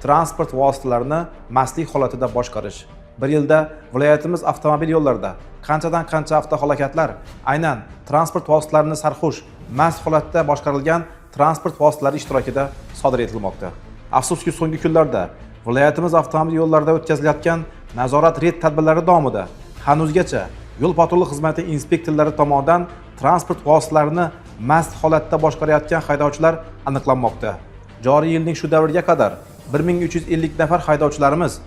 Transport vositalarini mastlik holatida boshqarish. Bir yilda viloyatimiz avtomobil yo'llarida qanchadan qancha avtohalokatlar aynan transport vositalarini sarxush, mast holatda boshqarilgan transport vositalari ishtirokida sodir etilmoqda. Afsuski, so'nggi kunlarda viloyatimiz avtomobil yo'llarida o'tkazilayotgan nazorat reyd tadbirlari davomida hanuzgacha yo'l patrul xizmati inspektorlari tomonidan transport vositalarini mast holatda boshqarayotgan haydovchilar aniqlanmoqda. Joriy yilning shu davriga qadar 1350 nafar haydovchilarimiz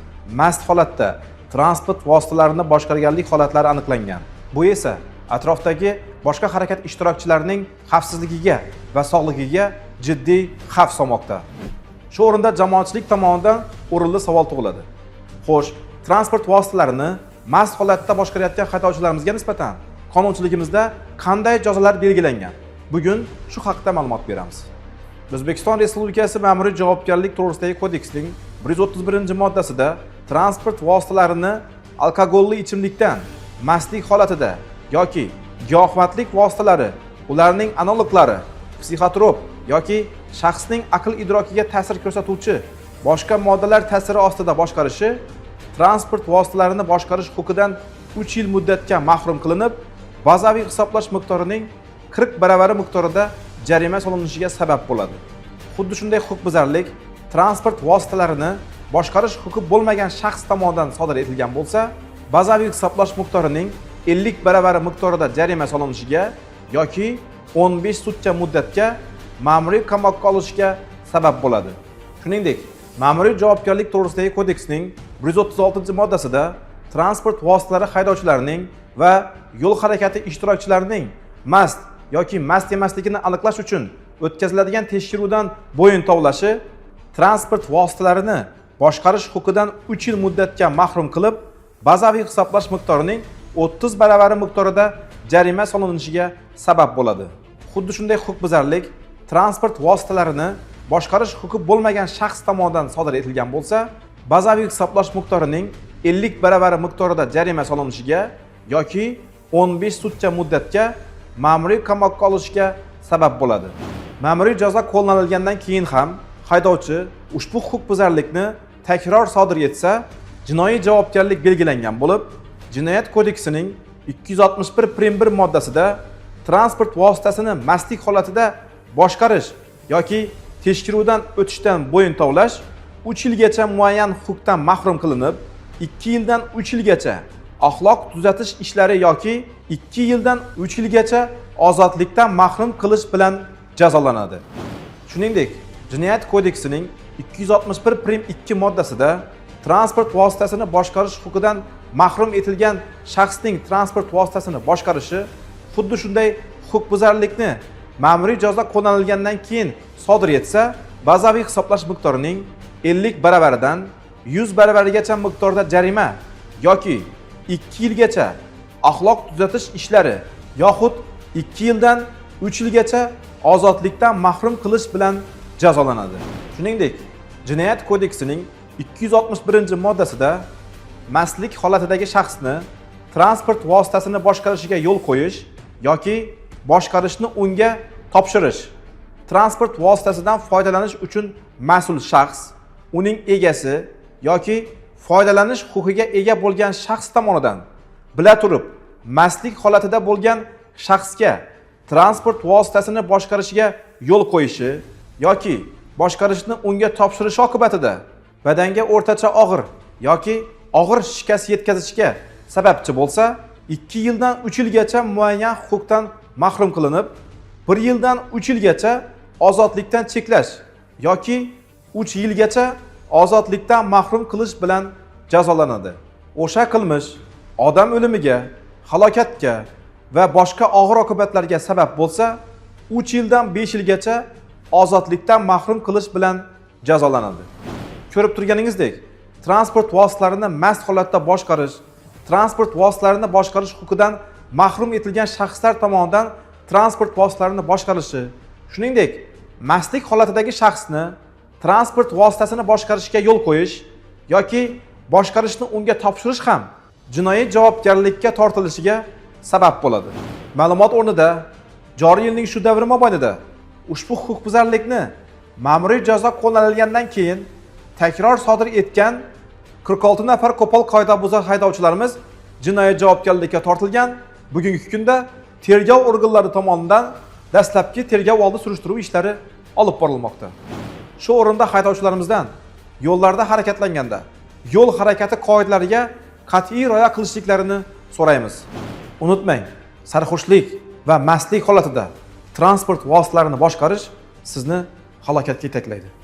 mast holatda transport vositalarini boshqarganlik holatlari aniqlangan. Bu esa atrofdagi boshqa harakat ishtirokchilarining xavfsizligiga va sog'ligiga jiddiy xavf solmoqda. Shu o'rinda jamoatchilik tomonidan o'rinli savol tug'iladi. Xo'sh, transport vositalarini mast holatda boshqarayotgan haydovchilarimizga nisbatan qonunchiligimizda qanday jazolar belgilangan? Bugun shu haqda ma'lumot beramiz. O'zbekiston Respublikasi Ma'muriy javobgarlik to'g'risidagi kodeksning 131-moddasida transport vositalarini alkogolli ichimlikdan mastlik holatida yoki giyohvandlik vositalari, ularning analoglari, psixotrop yoki shaxsning aql idrokiga ta'sir ko'rsatuvchi boshqa moddalar ta'siri ostida boshqarishi transport vositalarini boshqarish huquqidan 3 yil muddatga mahrum qilinib, bazaviy hisoblash miqdorining 40 baravari miqdorida jarima solinishiga sabab bo'ladi. Xuddi shunday huquqbuzarlik transport vositalarini boshqarish huquqi bo'lmagan shaxs tomonidan sodir etilgan bo'lsa, bazaviy hisoblash miqdorining 50 baravari miqdorida jarima solinishiga yoki 15 sutka muddatga ma'muriy qamoqqa olishga sabab bo'ladi. Shuningdek, Ma'muriy javobgarlik to'g'risidagi kodeksning 136-moddasida transport vositalari haydovchilarining va yo'l harakati ishtirokchilarining mast yoki mast emasligini aniqlash uchun o'tkaziladigan tekshiruvdan bo'yin tovlashi transport vositalarini boshqarish huquqidan 3 yil muddatga mahrum qilib, bazaviy hisoblash miqdorining 30 baravari miqdorida jarima solinishiga sabab bo'ladi. Xuddi shunday huquqbuzarlik transport vositalarini boshqarish huquqi bo'lmagan shaxs tomonidan sodir etilgan bo'lsa, bazaviy hisoblash miqdorining 50 baravari miqdorida jarima solinishiga yoki 15 sutka muddatga ma'muriy qamoqqa olishga sabab bo'ladi. Ma'muriy jazo qo'llanilgandan keyin ham haydovchi ushbu huquqbuzarlikni takror sodir etsa, jinoiy javobgarlik belgilangan bo'lib, Jinoyat kodeksining 261 prim 1 moddasida transport vositasini mastlik holatida boshqarish yoki tekshiruvdan o'tishdan bo'yin tovlash 3 yilgacha muayyan huquqdan mahrum qilinib, 2 yildan 3 yilgacha axloq tuzatish ishlari yoki 2 yildan 3 yilgacha ozodlikdan mahrum qilish bilan jazolanadi. Shuningdek, Jinoyat kodeksining 261 prim 2 moddasida transport vositasini boshqarish huquqidan mahrum etilgan shaxsning transport vositasini boshqarishi xuddi shunday huquqbuzarlikni ma'muriy jazo qo'llanilgandan keyin sodir etsa, bazaviy hisoblash miqdorining 50 baravaridan 100 baravarigacha miqdorda jarima yoki 2 yilgacha axloq tuzatish ishlari yoxud 2 yildan 3 yilgacha ozodlikdan mahrum qilish bilan jazolanadi. Shuningdek, Jinoyat kodeksining 261-moddasida mastlik holatidagi shaxsni transport vositasini boshqarishiga yo'l qo'yish yoki boshqarishni unga topshirish, transport vositasidan foydalanish uchun mas'ul shaxs, uning egasi yoki foydalanish huquqiga ega bo'lgan shaxs tomonidan bila turib mastlik holatida bo'lgan shaxsga transport vositasini boshqarishiga yo'l qo'yishi yoki boshqarishni unga topshirishi oqibatida badanga o'rtacha og'ir yoki og'ir shikast yetkazishga sababchi bo'lsa, 2 yildan 3 yilgacha muayyan huquqdan mahrum qilinib, 1 yildan 3 yilgacha ozodlikdan cheklash yoki 3 yilgacha ozodlikdan mahrum qilish bilan jazolanadi. O'sha qilmish odam o'limiga, halokatga va boshqa og'ir oqibatlarga sabab bo'lsa, 3 yildan 5 yilgacha ozodlikdan mahrum qilish bilan jazolanadi. Ko'rib turganingizdek, transport vositalarini mast holatda boshqarish, transport vositalarini boshqarish huquqidan mahrum etilgan shaxslar tomonidan transport vositalarini boshqarishi, shuningdek, mastlik holatidagi shaxsni transport vositasini boshqarishga yo'l qo'yish yoki boshqarishni unga topshirish ham jinoiy javobgarlikka tortilishiga sabab bo'ladi. Ma'lumot o'rnida, joriy yilning shu davri mobaynida ushbu huquqbuzarlikni ma'muriy jazo qo'llanilgandan keyin Takror sodir etgan 46 nafar qo'pol qoidabuzar haydovchilarimiz jinoiy javobgarlikka tortilgan. Bugungi kunda tergov organlari tomonidan dastlabki tergov oldi surishtiruv ishlari olib borilmoqda. Shu o'rinda haydovchilarimizdan yo'llarda harakatlanganda yo'l harakati qoidalariga qat'iy rioya qilishliklarini so'raymiz. Unutmang, sarxushlik va mastlik holatida transport vositalarini boshqarish sizni halokatga yetaklaydi.